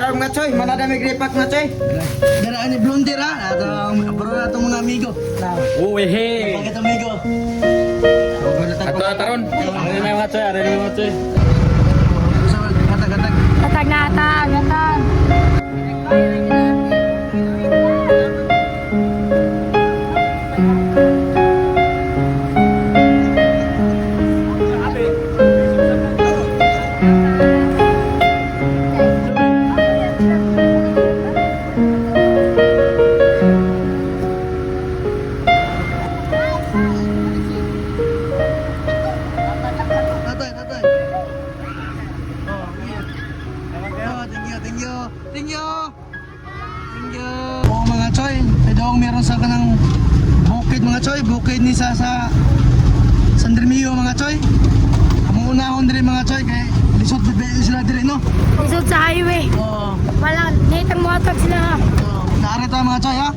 Araw mga choy, manadami gripak mga choy. Daraan ni Blondie ra. Ato bro na itong mga amigo. Uy, hey. Bakit amigo? Ato na taron. Ano may mga choy, ano may mga choy. Gatag, gatag. Atag na atag, atag. Tatay, tatay. Oh, yeah. Oh, thank you, thank you. Thank you. Thank you. Oh, mga choy, ito ang meron sa kanang bukid, mga choy, bukid ni sa San Remigio, mga choy. Ang unahon diri, mga choy, kay lisod bebe sila diri, no. Lisod sa highway. Oh, Wala, nitang mo atag sila. oh, naari ta, mga choy, ha.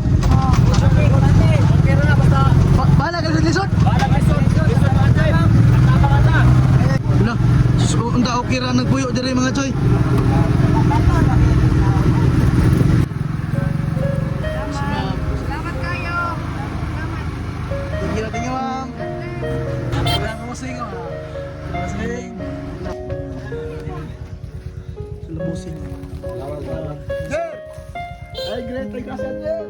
Bahala ka lisod. Bahala ka lisod. Lisod mga choy. Tama ka ta. Wala. Sus, unta okay ra nagpuyo diri, mga choy. Salamat kayo. Thank you, ma'am. Wala akong musing, oh. Musing. Sila busing. Sir! Ay, great. Ay, gracias, sir.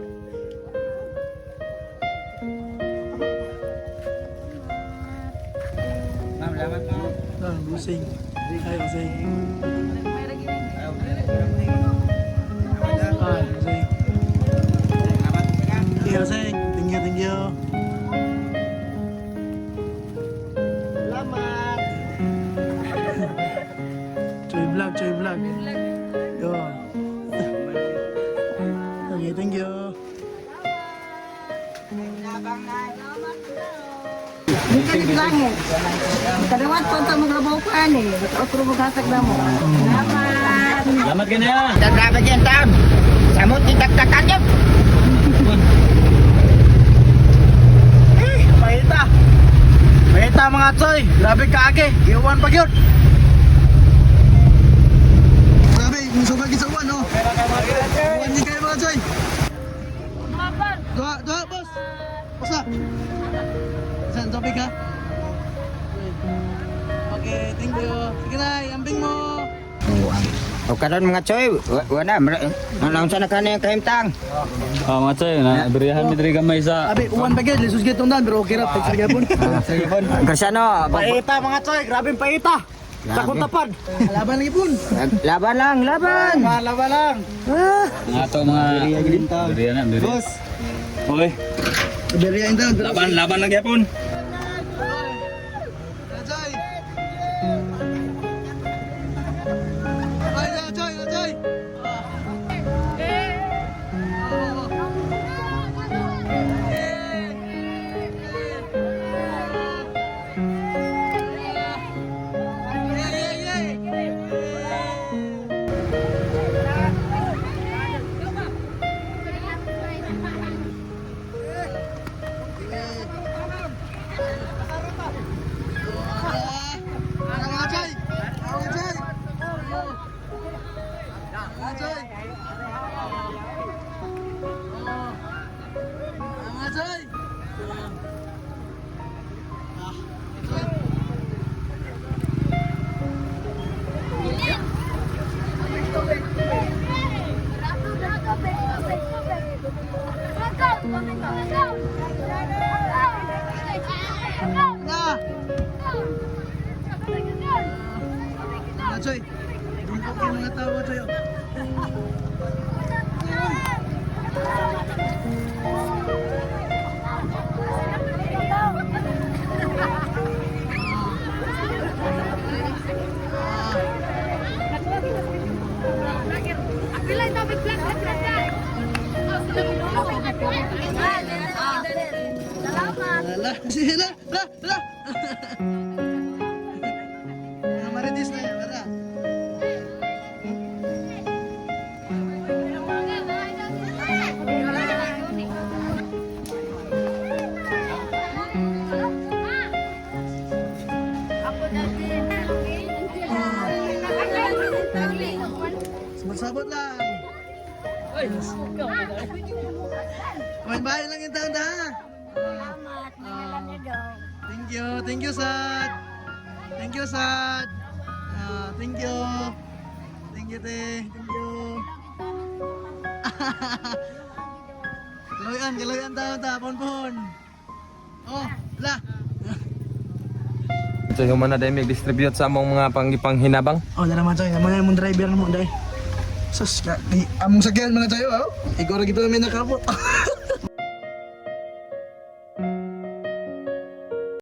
Ma'am, lamat ma'am. Ah, busing. Ay, busing. Ay, busing. Thank you, busing. Thank you, thank you. Salamat. Choy vlog, choy vlog. Yo. Okay, thank you. Dito langit. Kadawat po sa mga labaw ko ani. Otro mo hatag na mo. Salamat. Salamat ka na. Grabe dyan taon. Samot ni taktakan yun. Eh, Paita. Paita, mga choy. Grabe kaagi. Iwan pa gyud. Grabe, musugal gid sa uwan, oh. Uwan ni kayo, mga choy. Duha, duha, boss. Boss na. Saan topic ka? Okay, thank you. Sige na, ambing mo. O karon mga choy, wala naunsa na kani ang kahimtang. Oh, mga choy, na berihan mi diri gamay sa Abi, uwan pa gyud, lisod gyud tong daan, pero okay ra, pag sa gyapon. Graciano, Paita, mga choy, grabe paita. Sa tapad. Laban lagi pun. Laban lang, laban. Laban lang. Mga to mga berihan na, berihan. Boss. Oy, Beriya in down. laban laban lang gyapon. Choy. Ay, Choy, Choy. Mga Choy. Mga Choy. Mga Choy. Mga Choy. Na. Mga Choy. Dungkok yung mga tao, mga Choy. Oh. Salamat. Ala, sila, la, la. Mga marites na yan, tara. Sabot-sabot lang. Bahay lang yung taon ha. Salamat. Mga niyo daw. Thank you, Sad. Thank you, Sad. Ah, thank you. Thank you, te. Thank you. Kaloyan, kaloyan taon ta, pon-pon. Oh, la. So human na dahil distribute sa among mga pangipanghinabang. Oh, dala mga choy, mga mong driver mo, day. Sus, ka, di, among sakyan mga choy, oh. Ikaw ra gito may nakapot.